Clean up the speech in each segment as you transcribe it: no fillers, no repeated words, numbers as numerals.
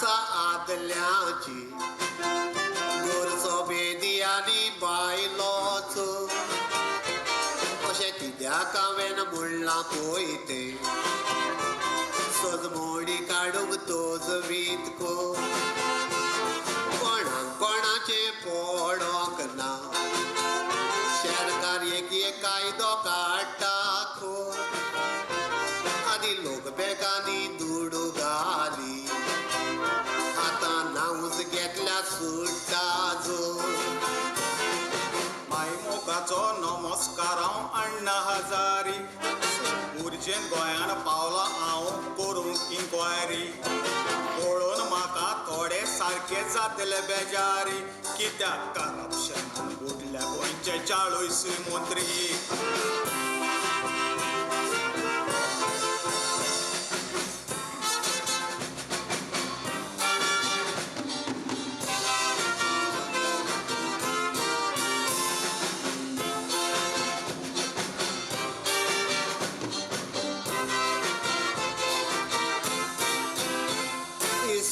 आसा आदल्यांची गोरचो बेदी आनी बायलोचो अशें कित्याक हांवें म्हणलां पळय तें सजमोडी काडूंक तोजवीत को कोणाक कोणाचें पडोंक ना शेरकार एक एक कायदो काडटा खो आनी लोक बँकांनी दुडू घाली आतां नांवूच घेतल्या सुट्टा जो. मायमोगाचो नमस्कार हांव अण्णा हजारी उर्जेन गोंयान पावला हांव करूंक इन्क्वायरी पळोवन म्हाका थोडे सारके जातले बेजारी कित्याक करप्शनान बुडल्या गोंयचे 40 मंत्री.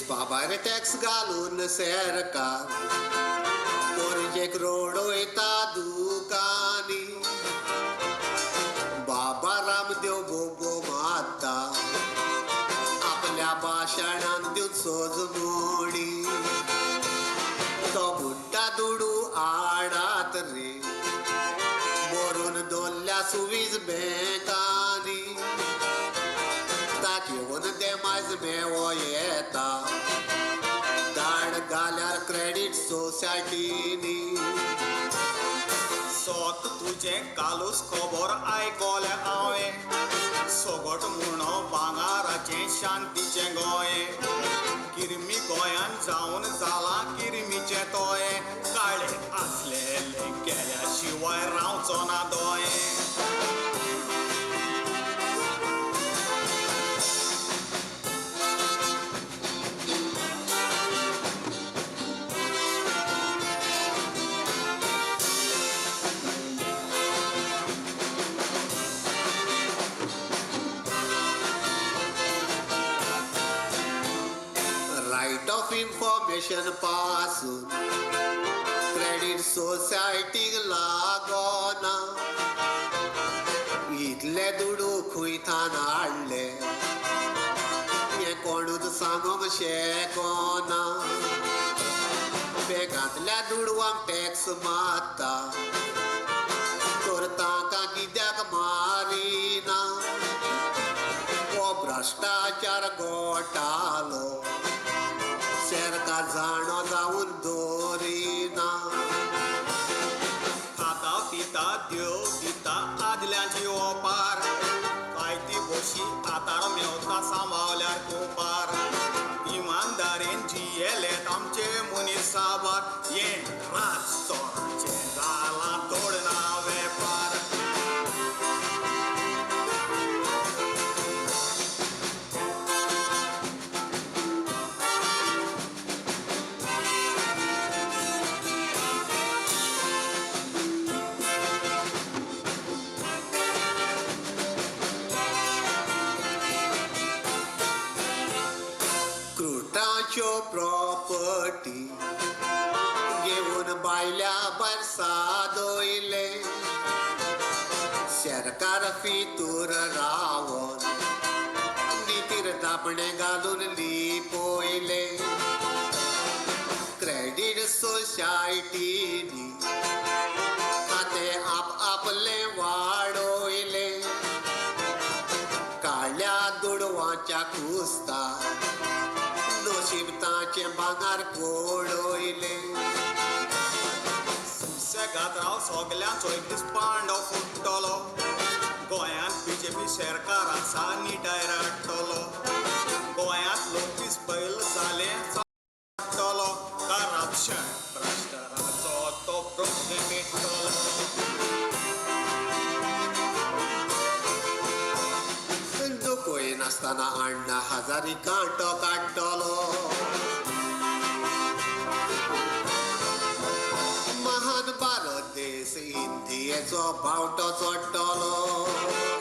बाबार टॅक्स घालून सरकार पोरजेक रोडोयता दुकानी बाबा रामदेव बोबो मारता आपल्या भाशणान दिवन सोजमोडी तो बुड्डा दुडू आडात रे बरोवन दवरल्या सुवीज बँकांनी ताचेवन देमायज मेवो येता दाड घाल्यार क्रेडीट सोसायटीनी. सोत तुजें कालूच खबर आयकोलें हांवें सगट म्हणो भांगाराचें शांतीचें गोंय किरमी गोंयान जावन जालां किरमीचें तोयें काळे आसलेले केल्या शिवाय रावचो ना दोये. रायट ऑफ इन्फॉर्मेशन पासून क्रेडीट सोसायटीक लागोना इतले दुडू खंय थान हाडले हें कोणूच सांगोंक शकना बँकांतल्या दुडवांक टॅक्स मारता तर तांकां कित्याक मारिना हो भ्रश्टाचार घोटालो सरकार जाणो जावन दवरिना. खाता पिता देव दिता आदल्यांची ओपार काय ती बशी आतां मेवता सांबावल्यार कुपार इमानदारेन जियेलेत आमचे मनीस साबार हें राज चोराचें जालां तोडना वेपार. क्रुटाच्यो प्रॉपर्टी घेवन बायल्या भायर सादयले सरकार फितूर रावन नितीर धापणे घालून लिपयले क्रेडीट सोसायटीनी खातें आप आपलें वाडयले काळ्या दुडवांच्या कुस्ता नशीब ताचें भांगर कोडयलें. सुसेगाद राव सगल्यांचो एक दीस पांडो फुट्टलो गोंयांत बीजेपी सरकार आसा निटाय राडटलो गोंयांत लोक दीस बैल जाले चाटलो करप्शन भ्रश्टाचाराचो तो प्रश्न मिट्टलो. दुखय नासतना अण्णा हजारी कांटो काडटलो महान भारत देश इंदियेचो बावटो चडटलो.